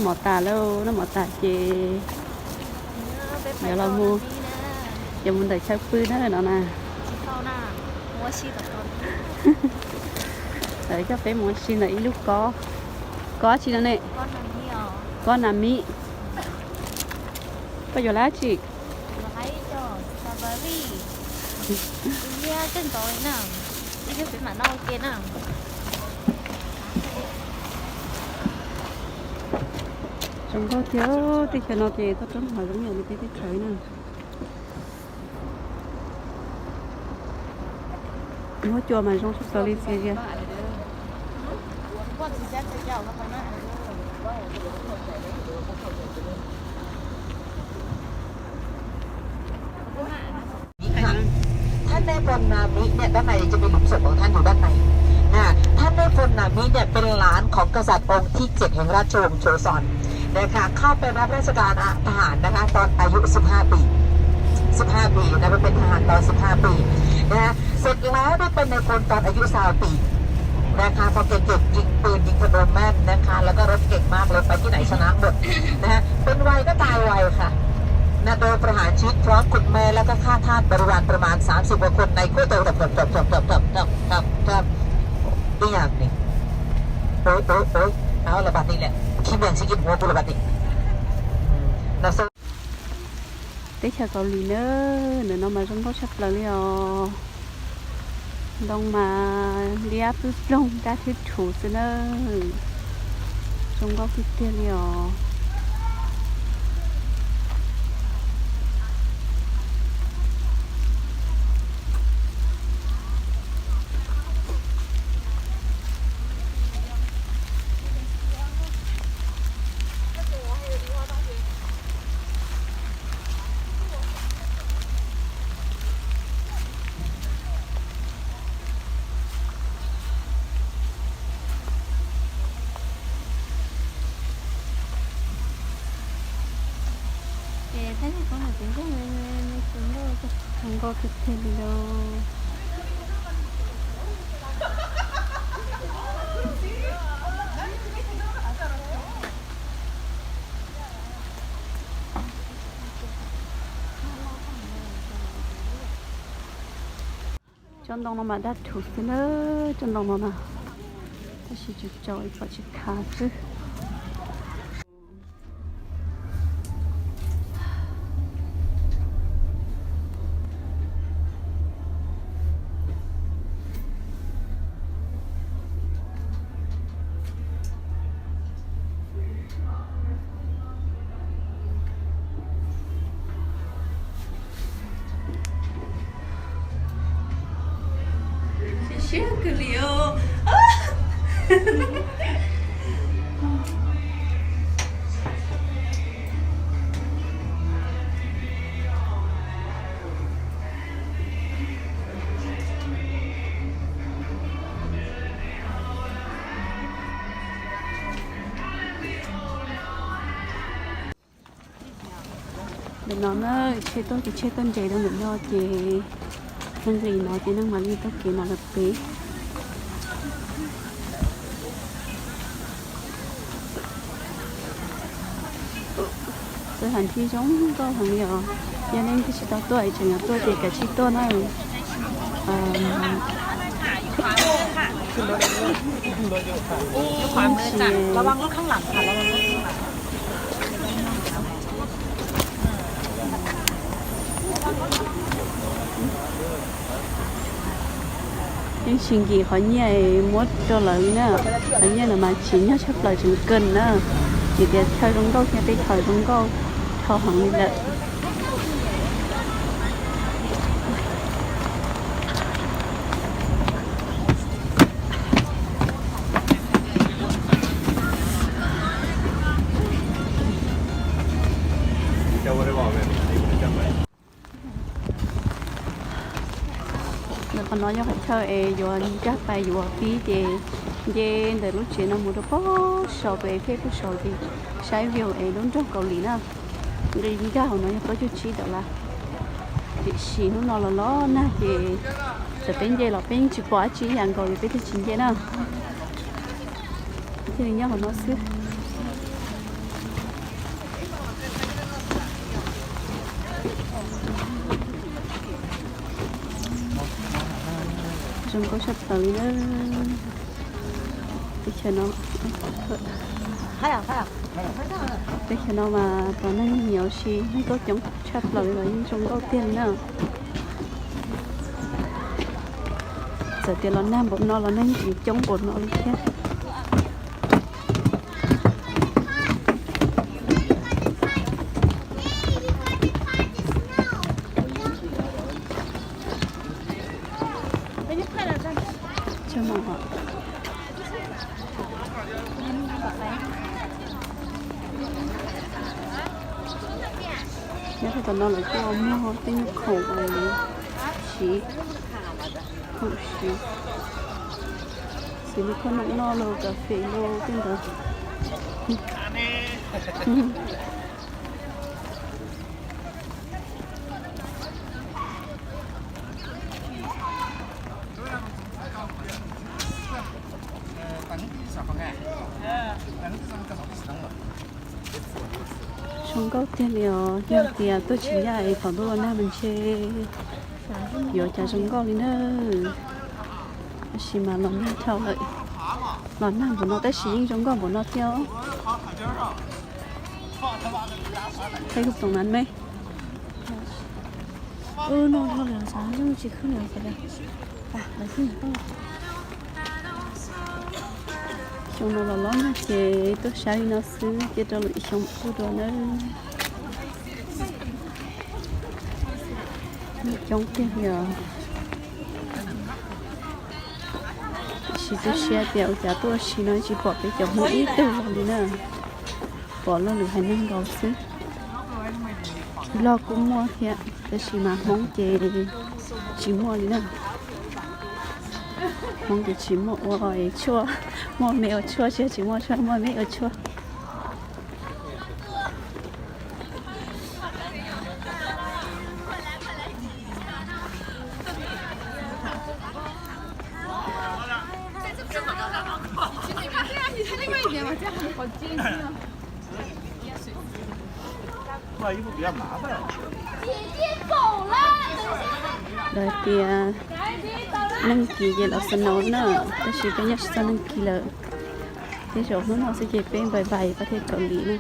Mov tas lawm, noj mov tas ces yuav los mus, yuav mus ntawm chaw pw na no na. Lawv coj peb mus ua si ntawm ib lub kob, kob tsi no ne? Kob nas mib. Koj yuav lab tsi? Zoo nkauj tiag, teb chaws no ces toj roob hav zoo yam li peb teb chaws na. Huab cua mas zoo tshaj plaws li txias zias.ท่านแม่พรหมนามิเนี่ย ด้านในจะมีหลุมศพของท่านอยู่ด้านในนะ ท่านแม่พรหมนามิเนี่ย เป็นหลานของกษัตริย์องค์ที่เจ็ดแห่งราชวงศ์โชซอนนะคะ เข้าไปรับราชการทหารนะคะ ตอนอายุ สิบห้า ปี สิบห้า ปีนะ ไปเป็นทหารตอน สิบห้า ปีนะ เสร็จแล้วได้เป็นนายพลตอนอายุ ซาว ปีนะคะ พอแกเก่งยิงปืนยิงธนูแม่นนะคะ แล้วก็รบเก่งมากเลย ไปที่ไหนชนะหมดนะฮะ เป็นไวก็ตายไวค่ะนะ โดนประหารชีวิตพร้อมคุณแม่แล้วก็ข้าทาสบริวารประมาณ สามสิบ กว่าคนในขั้วโต ครับ ครับ ครับ ครับ ครับ ครับ ครับ อีกอย่างหนึ่ง โอ๊ย โอ๊ย โอ๊ย เอาละบัดนี้แหละ ขี้เมียนสิกินหัวกูละบัดนี้ Teb chaws Kaus Lim na, ntawm no mas zoo nkauj tshaj plaws li os. Ntoo mas liab ploog ploog, dab thwb thuv xwb na. Zoo nkauj tiag tiag li os. Zoo nkauj tiag tiag li lauj. Tsob ntoo no mas dab thuv xwb na, tsob ntoo no na, tab sis tsis tsaus ib pom tsis khav xwb. Siab siab kawg li os. Ntawm no na, tsheb tuaj ces tsheb tuaj nres rau ntawm no ces neeg nqis no ces neeg mam li taug kev no lawm pem. Txoj hau thij zoo nkauj heev li os. Yog leej twg tsis tau tuaj es tseem yuav tuaj ces kav tsij tuaj na. Yeej tsis nkim qhov nyiaj muab rau lawv li na. Qhov nyiaj ntawd mas tsim nyog tshaj plaws tseem kawg na. Vim tias chaw zoo nkauj thiab tej chaw zoo nkauj dhau heev li lawm. Ntawm qhov no yog qhov chaw es yuav nkag pais yuav pib ces nce ntawm lub tsev no mus rau pem saud, pem phej pem saud ces saib view es lub nroog Kaus Lim na. Nqis nkag hauv no yog plaub caug tsib dollar. Tiam sis hnub no los los nag ces txawm peb nce los peb yeej tsis pom dab tsi ib yam nkaus li, peb thiaj tsis nce na. Thiaj li nyob hauv no xwb. Zoo nkauj tshaj plaws li na. Teb chaws no, teb chaws no mas pom neeg nyiam ua si, neeg tuaj coob tshaj plaws li los yeej zoo nkauj tiag li na. Txawm tias los nag npaum no los neeg tseem coob npaum no li thiab. Nyob rau tom no lawv kuj muag tej nyuag khoom siv, khoom siv, xws li khoom noj los, kas fes los tej ntawd. Zoo nkauj tiag li os, yog tias tuaj tsis ncaj es thaum ntuj los nag mas ntshe yuav cas zoo nkauj li na. Tab sis mas los nag dhau lawm, los nag npaum no tab sis yeej zoo nkauj npaum no thiab. Thấy không tổng nắng mê. Ơ, no dhau lawm xav yeej tsis khwb lawm xav. Xyoo no los los nag ces tuaj saib li no xwb, cia rau lwm xyoo kuj dua nawb. Coob tiag li os. Tab sis tu siab tias ua cas tuaj ua si no tsis pom peb cov Hmoob ib tug los li na. Pom luag lwm haiv neeg nkaus xwb. Loj kuj muaj thiab, tab sis mas Hmoob ces tsis muaj li na. Hmoob ces tsis muaj ua tshuaj, muaj me ua tshuaj, tsis muaj tshuaj, muaj me ua tshuaj. Lawv tias neeg kis ces lawv snow na, tab sis peb nyob tsis txog neeg kis lawm. Tej zaum hnub no xwb ces peb npais npais pab thiaj Kaus Lim na.